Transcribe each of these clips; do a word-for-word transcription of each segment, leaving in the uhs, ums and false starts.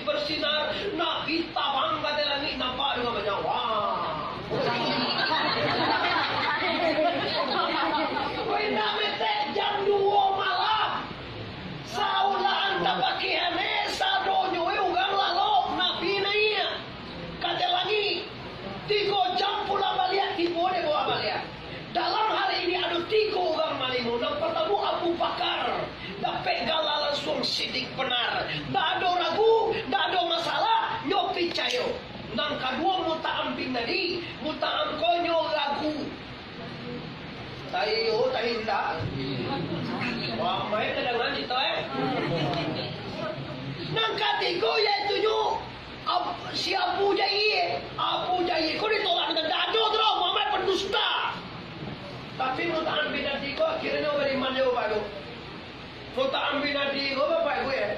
Bersinar, Nabi tabang ka ateh langik, nampak dengan banyak. Wah. Weh, nak metek jam duo malam. Saulahan tapakihan, eh, sadonyo, eh, urang lalok, Nabi naiak ka ateh langik. Tigo jam pulang baliak, tibo dek bawa baliak. Dalam hari ini ado tigo urang malimo. Nan partamo Abu Bakar, dapek gala langsuang Siddiq benar. Ndak ado ragu, ndak ado masalah, nyo picayo. Nan kaduo Mut'im bin Adi, Mut'im ko nyo ragu. Tayo, tayo indak. Wah, main kadangan kita, eh. Nan katigo yaitu nyo Ab-, si Abu Jahil, Abu Jahil ko ditolak dengan dado tu, Muhammad pendusta. Tapi Mut'im bin Adi ko akhirnyo beriman jo baru. Mut'im bin Adi ko, Bapak Ibu, ya,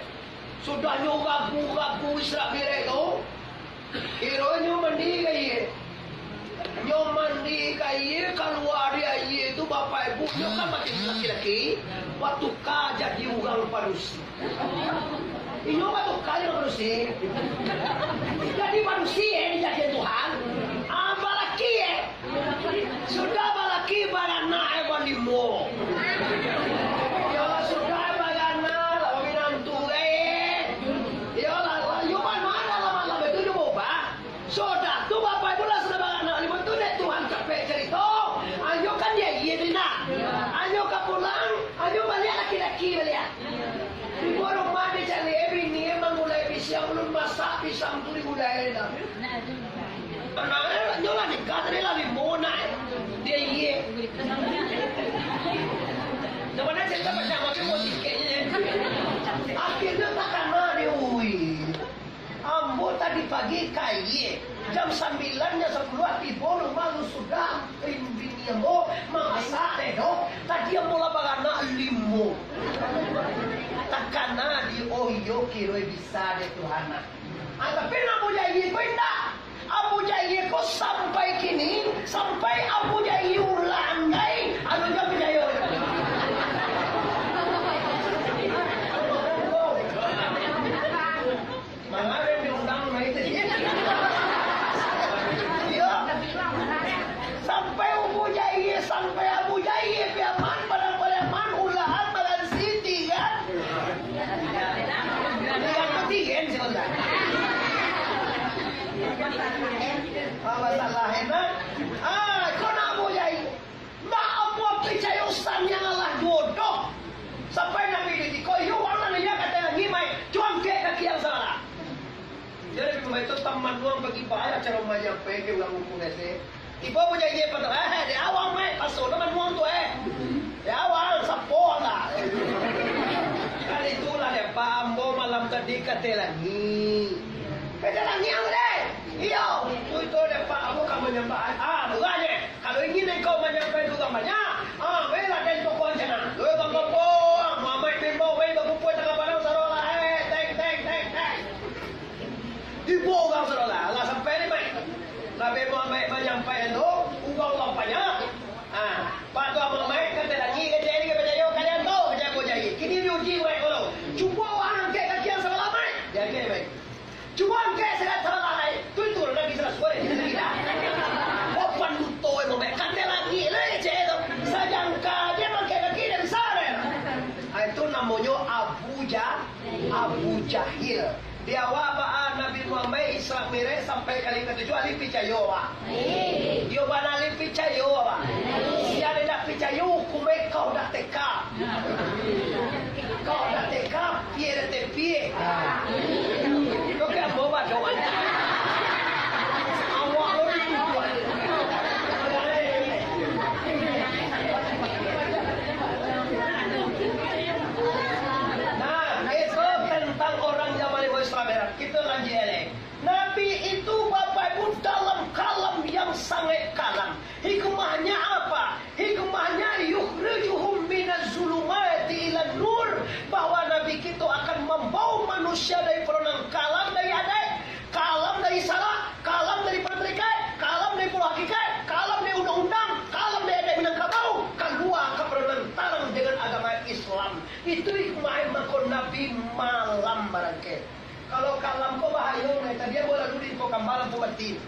sudahnyo ragu-ragu Isra Mi'raj tu, kironyo mandi ka aia. Nyo mandi ka aia, kalua dari aia tu, Bapak Ibu, nyo kan masih laki-laki, batuka jadi urang padusi. Inyo batuka jadi padusi. Jadi padusi, eh, dijadian Tuhan. Ah, balaki, eh. Sudah balaki, baranak, eh, balimo. Yo, sudah baranak, lah, minantu, eh. Yo, lah, lah, yo, mana, lah, malam itu, yo, baubah. Sudah tu, Bapak Ibu, lah sudah baranak limo tu, dek Tuhan capek carito. Ayo kan dia iya tu, nah. Ayo ka pulang, ayo baliak laki-laki baliak. Di rumah dia cari, eh, bini, eh, mangulai pisang, ulun masak pisang tu digulai dah. Anak, eh, nyo lah nikah tadi lah limo nak, eh. Dia iya. Sebenarnya cerita panjang, tapi mau sikitnya, eh. Akhirnya takana dia, ui. Ambo tadi pagi ka aia, jam sambilan, jam sapuluah tibo rumah lu sudah, bini ambo mamasak deh doh. Tadi ambo lah baranak limo. Takana di, oh iyo, kiro bisa deh Tuhan, nah. Ah, tapi nak Abu Jahil ko indak. Abu Jahil ko sampai kini, sampai Abu Jahil ulang, ai, anu jo picayo. Mangarem diundang, nah, itu. Iyo. Sampai Abu Jahil, sampai Abu Jahil, Piaman, Padang Pariaman, Ulahan, Balansi, Tigan. Tigan tu Tigan, sih, Bang. Ah, masalah, enak. Ah, kau nak Abu Jahil. Ndak amuah picayo Sang Yang Allah juo doh. Sampai Nabi di siko, iyo, urang nan iyo kato lagi, mai, cubo angkek kaki yang sabalah. Jadi, Nabi Muhammad tu tamanuang pagi pagi acara manyampaikan urang hukum ese. Tibo Abu Jahil pado, eh, di awang, mai, paso tu manuang tu, eh. Di awang, sapo lah. Kan itulah dek Pak, ambo malam tadi kato lagi. Kato lagi, ambo deh. Iyo, tu itu dek Pak, ambo ka manyambah. Ah, murah je. Kalau ingin engkau manyampai tu gambarnya, ah, weh lah dari toko aja nah. Weh, bang, bang, bang, Muhammad bin Bau, weh, bakumpul tangah padang, sarolah, eh, teng, teng, teng, teng. Dibawa urang sarolah, lah sampai ni, Mak. Nabi Muhammad manyampai tu, urang lah banyak. Ah, Pak tu Muhammad, kata lagi, kata ni, kata yo, kalian tahu, kata aku jadi. Kini diuji, Mak, kalau. Cuba urang angkat kaki yang sarolah, Mak. Dia angkat, Mak. Cubo angkek salah-salah lai. Tu, itu lagi salah suara, itu lagi dah. Oh, panduto emang baik. Katai langik lai, cek tu. Sajangka je mangkek kaki dah bisa deh. Ah, itu namonyo Abu Ja-, Abu Jahil. Di awak baa Nabi Muhammad Isra Mi'raj sampai kali katujuah, alih picayo awak. Iyo bana alih picayo awak. Sia indak picayo, hukum kau dah teka. Kau dah teka, pie dah tepie. Kau ke ambo badoa. Awak lo dituduah. Nah, itu tentang orang yang malimo Isra Mi'raj. Kita lanjut, eh. Nabi itu, Bapak Ibu, dalam kalam yang sangat kalam. Hikmahnya apa? Hikmahnya, yukhrijuhum minaz zulumati ilan nur, bahwa Kalau kalam ko bahayo, nah, tadi ambo lalu di Limpo Kamba lampu mati.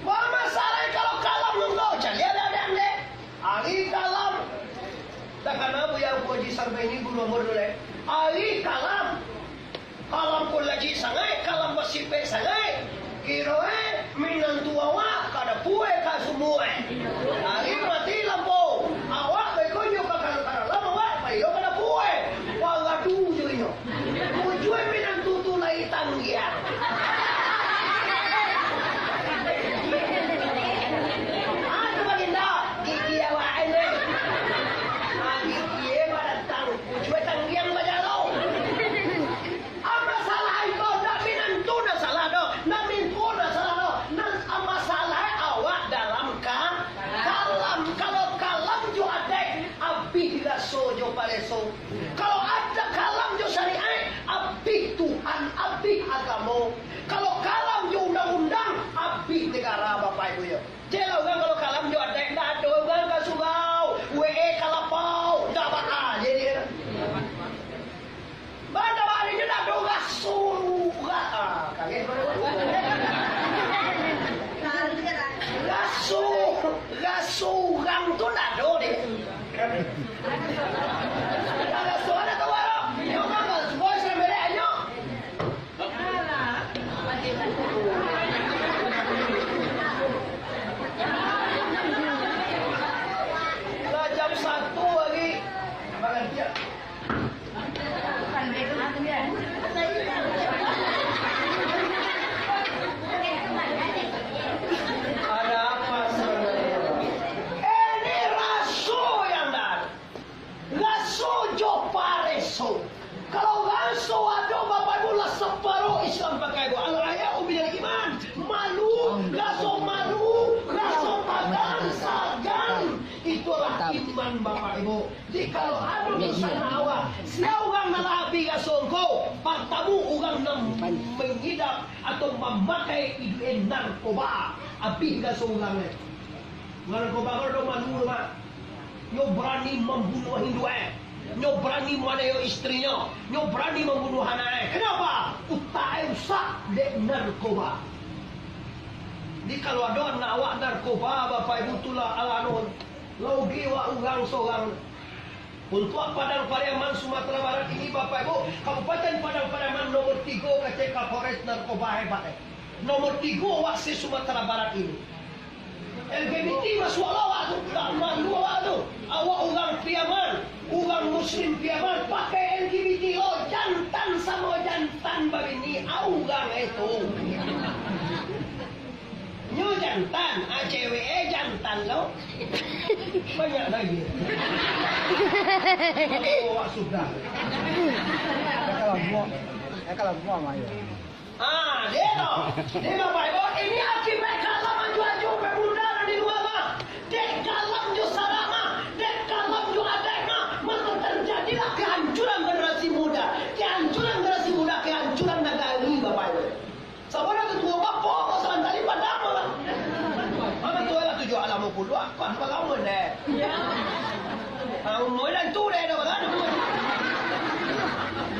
Bamasalah kalau kalam ko, caliak dek, dek, dek. Ari kalam. Takana Buya Haji Sarbaini guru ambo dulu, dek. Ari kalam. Kalam ko lajik sangaik, kalam basipek sangaik. Kiro e, minantu awak ka dapua ka sumua e. Ari mati lampu, awak baiko nyo ka kalam, awak paiyo ka dapua e. Pagadu jo inyo. Ujua minantu tu lai tanggiang. Ah, tu baginda, gigi awak e. Ah, gigi e badatang, ujua tanggiang bajalo. Masalah iko, ndak minantu nan salah doh, ndak mintuo nan salah doh. Nan masalah awak dalam ka-, kalam. Kalau kalam jo adaik, abih raso jo pareso. Kalau ada kalam jo syariat, abih Tuhan, abih agamo. Kalau kalam jo undang-undang, abih negara, Bapak Ibu, yo. Jelah urang kalau kalam jo adaik, ndak ado urang ka surau, we ka lapau, ndak baa jadi. Banda bari nyo ndak ado raso, ra-, ah, kaget baru. Raso, raso urang tu ndak ado deh. Raso ado tu baru. Yo, mangga, semua sudah merek anyo. Lah jam satu lagi. Makan siang. Ada apa sebenarnya? Ini raso yang dah. Raso jo pareso. Kalau raso ado, Bapak Ibu, lah saparo Islam pakai ko. Al-haya'u minal iman. Malu, raso malu, raso pagan, sagan. Itulah iman, Bapak Ibu. Jikalau ado di sana awak, sia urang nan lah abih raso ko, partamo urang nan mangidap atau mamakai iduik narkoba, abih raso urang e. Urang narkoba ko ado malu, Mak. Nyo barani mambunuah induak e. Nyo barani manganiayo istrinyo. Nyo barani mambunuah anak e. Kenapa? Utak e rusak dek narkoba. Jadi, kalau ado anak awak narkoba, Bapak Ibu, tu lah alah anu, lah rugi awak urang surang. Untuak Padang Pariaman, Sumatera Barat ini, Bapak Ibu, Kabupaten Padang Pariaman nomor tigo kecek Kapolres narkoba hebat e. Nomor tigo awak se-Sumatera Barat ini. L G B T masuak awak tu, ndak malu awak tu. Awak urang Piaman, urang muslim Piaman, pakai L G B T lo, jantan samo jantan babini, ah, urang itu. Nyo jantan, ah, cewek e jantan lo. Banyak lagi. Oh, awak sudah. Ya, kalau muak, ya, kalau muak mah, ya. Ah, deh tu. Deh, Bapak Ibu, ini akibat kalam aju-aju pemuda nan di lua mah. Dek kalam jo sarak mah, dek kalam jo adaik mah, maka terjadilah kehancuran generasi muda. Kehancuran generasi muda, kehancuran nagari, Bapak Ibu. Sabana tu tuo bapo, kok sabanta ni padam lah. Mano tuo lah tujuah lamo puluah, kuat balamun deh. Ah, umua lah tu deh, dah bagan.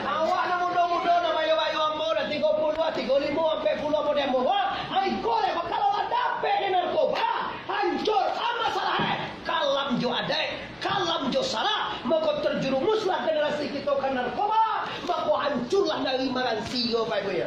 Awak nan mudo-mudo, nan bayo-bayo ambo dah tigo puluah, tigo limo, ampek puluah ambo deh ambo. Wah, ai ko deh, kalau lah dapek deh narkoba, hancur, ah, masalah eh. Kalam jo adaik, kalam jo sarak, mako terjerumuslah generasi kito ka narkoba, mako hancurlah dari maransi, yo, Bapak Ibu, ya.